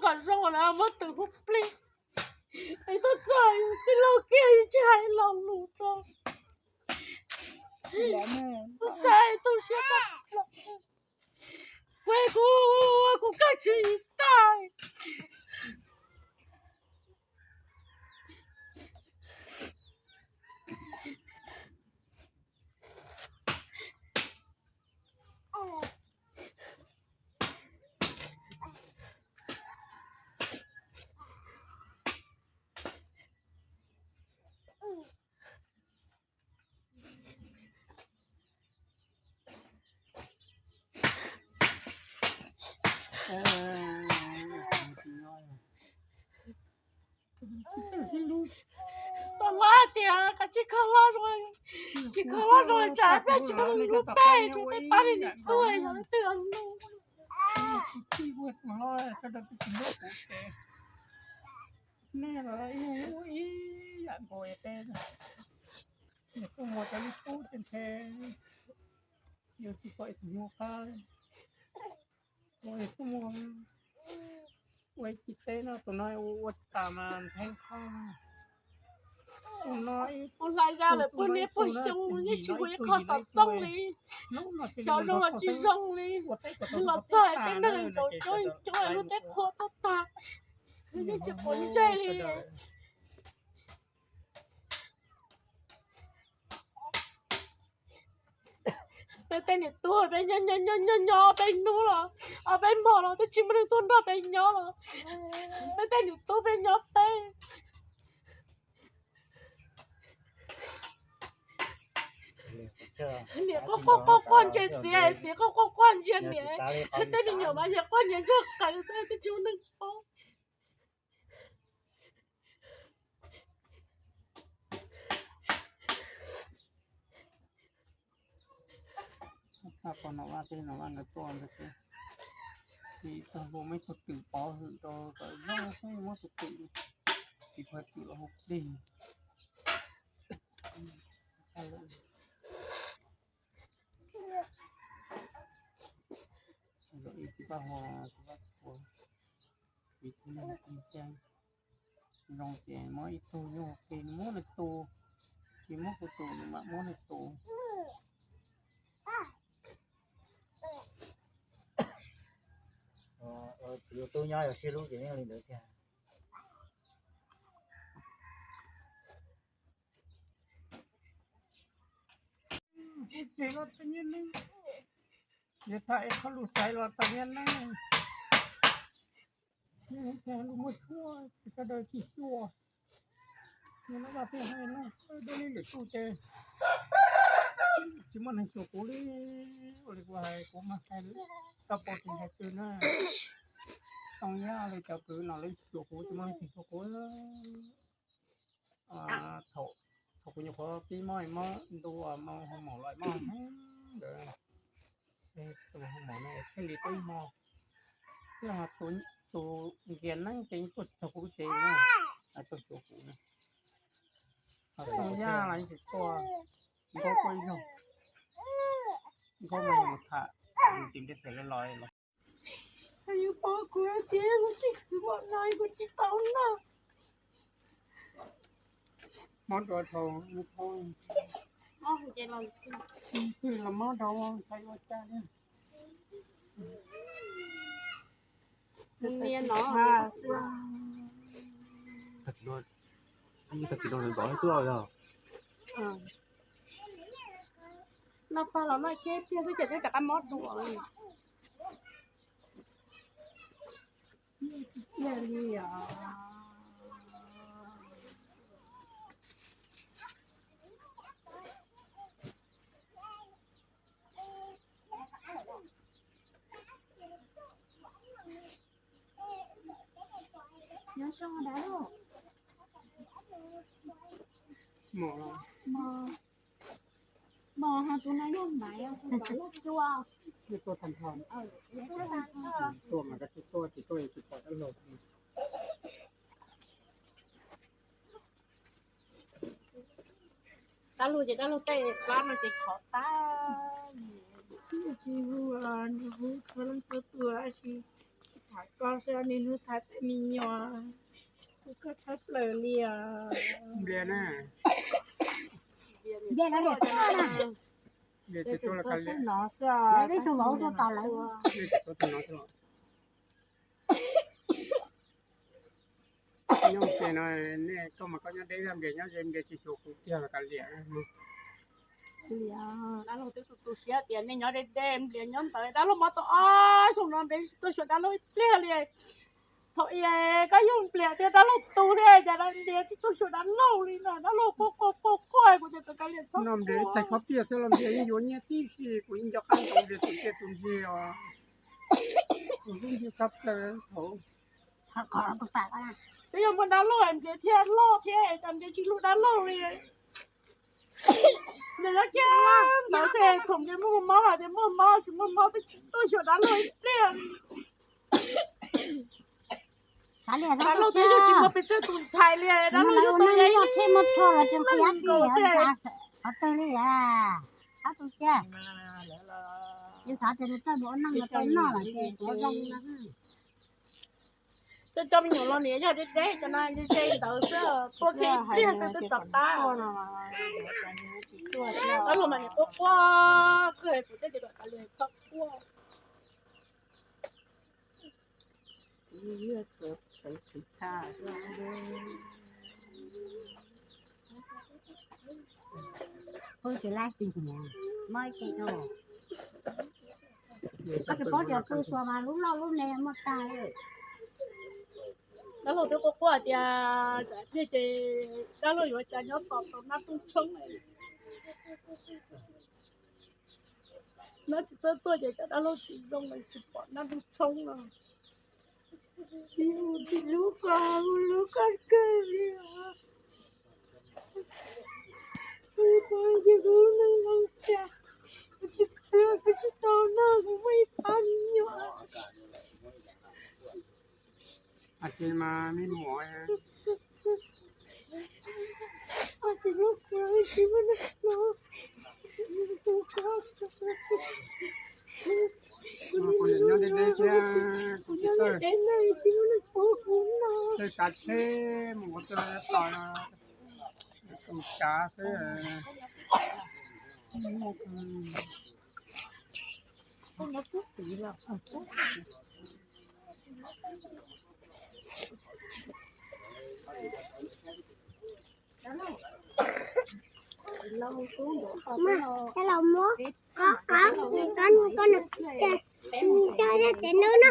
kom zoo lawm muab tws hu plig. Es tuaj txog tij laug kiag tsis hais lo lus rau. Kuv xav tu siab tag, kuv kuv kuv koj tsis tag. Tau hais tias koj tsis kho hlob zoo, tsis kho hlob zoo tsam peb tsis muaj lub peb, tsuas peb pab li niam tuaj yog leej twg los nug. Nej los ib yam nkaus peb, kuj muaj cov lub kub ces ntshe yus tsis pom ib tug nyuag qab. Ua kuj muaj ua ib tsis teb no, tus no ua tas mas ntheev qhov. Tus no ua hla ya lawm puag niaj puag xyoo yeej tsis ua ib qho xov tooj li, xyov zoo los tsis zoo li. Los txog tej neeg ntsaum coob coob lub teb qhua tuaj tag, yeej tsis quav ntsej li. Peb tej niam tub peb nyob nyob nyob nyob peb hnub los, peb hmo los twb tsis muaj neeg tuaj nrog peb nyob los, peb tej niam tub peb nyob peb. Niam quaj quaj quaj quaj ntsia txiv, txiv quaj quaj quaj ntsia niam, tej me nyuam mas yog quaj nyiav ntsuag qees xwb twb tsis muaj neeg paub. Tag pog Nom Vaj tej Nom Vaj nkawd tuaj ntawd ces, ces txog hu muab ib tug twm pov hwm rau kom zoo xwb, muab tus twm, tus pog twm los hu plig. Ib tug pab ho, tus pab tua, ib tug neeg ua zoo ces muab ib tug nyuj ua ke muab nws tu, tsis muab kuv tus nws mam muab nws tu. Tus tub nyob yog sib hlub ces yeej li ntawd thiab. Ub, ces los tau nyiaj neeb, yuav tham ib qho lus xaiv los tau nyiaj neeb. Lus muaj tshuaj ces sawv daws tsis xyuas. Yog no vaj thiaj hais no, dab li lwm tus ces tsis muaj neeg xyuas kuv li. Ua li kuv hais, kuv mas hais tau pom tsis hais twg na. Tooj Yaj li cov kwv no lawv tsis xyuas kuv, tsis muaj leej twg xyuas kuv. Thaum, thaum kuv nyuam qhuav pib mob mob ntu, mob hoo maum los mob heev ntawd, tus hoo maum no thiaj li tuaj ib hmo, thiab tus nkias neeb ces yeej tuaj tsis txog kuv lub tsev na, tuaj xyuas kuv na. Ho Tooj Yaj los yeej tsis tuaj, Nkauj tuaj ib zaug, Nkauj mas mus tham, mus tim ntiaj teb los los. Yus pom kuv tias kuv tsis kwv mam no kuv tsis tau noj. Mob nrov dhau, mob dhau. Twb los mob dhau, tsis ua cas li. Niag no, tag kis no nws nrov xwb yog. Noj pog los noj kiag tiag xwb ces twb rov qab mob dua li. Tiag li os. Nyob zoo dab laug. Mos, mos, mos ho tus no yog Maiv, tus no loj cuaj. Tuaj tag nrho. Tuaj mas koj tsis tuaj, tsis tuaj tsis pom dab laug. Dab laug ces dab laug tej plab no ces khov tag. Tsis hu, hu txhua leej txhua tus tsis Koj xwb niaj hnub thab tej me nyuam, kuv koj thab plaws li os. Npias na. Npias no, npias tus vauv rau tau lawm. Nyob ces no, nej koj mas koj nyob deb zaj npias nyob ze npias tsis xyuas kuv kiag los kav liam. Dab laug twb tu siab tias nej nyob deb deb npias nyob ntawd dab laug mas tau ob xyoo no npias tsis tuaj xyuas dab laug ib pliag li. Thaum ub koj yug npias thiab dab laug tu thiab cas npias tsis tuaj xyuas dab laug li no dab laug quaj quaj quaj quaj kuv tias kav liam txhob no npias ib tais khob piaj thiab los npias yeej yuav nyiaj tib si kuv yeej nco qab ntsoov npias tus tiaj tus ntsig os. Kuv lub ntsej qab plaws thaum twb yog muaj dab laug npias thiaj loj thiab cas npias tsis hlub dab laug li. Npias nyob kiag ntawd xwb thaum npias muaj mob hais tias muaj mob tsis muaj mob twb tsis tuaj xyuas dab laug ib pliag li. Dab laug twb yog tsis muaj pes tsawg tus ntxhais li dab laug yog tau ib leeg nkaus xwb. Qhov twg li qhov tus tiag. Yeej xav tias nws txawj mus ua neej los tau noj lawm ces tuav zoo no. Coj coj me nyuam los niam yog deb deb cov no ze ntawd xwb tuaj kiag ib pliag xwb twb rov qab. Dab laug mas niam quaj quaj kawg kuv thiaj tias kom kav liam txhob quaj. Phooj ywg laij tis niam, mob ib ce rau. Koj tsis paub tias pw tuag mas lub loj lub me muaj tag. Dab laug twb quaj quaj hais tias tsam pliag ces dab laug yuav cas nyob tos tau nab rooj tshoob. Nab tsis txawj tuaj ces cas dab laug tsis zoo li tsis pom nab rooj tshoob no. Tsis hlub koj, hlub koj kawg li os. Hlub koj ces kuv neej zoo cas, kuv tsis, kuv tsis tau noj, kuv muaj ib pab me nyuam. Tsis mas me muam, tsis hlub kuv, tsis muaj neeg hlub. Kuv niam nyob deb deb thiab kuv tsis txawj, txawj kav tsheb mus ua txawj tos tus kav xwb. Los muab koj, koj, koj nws ces nws coj tej tes nub no.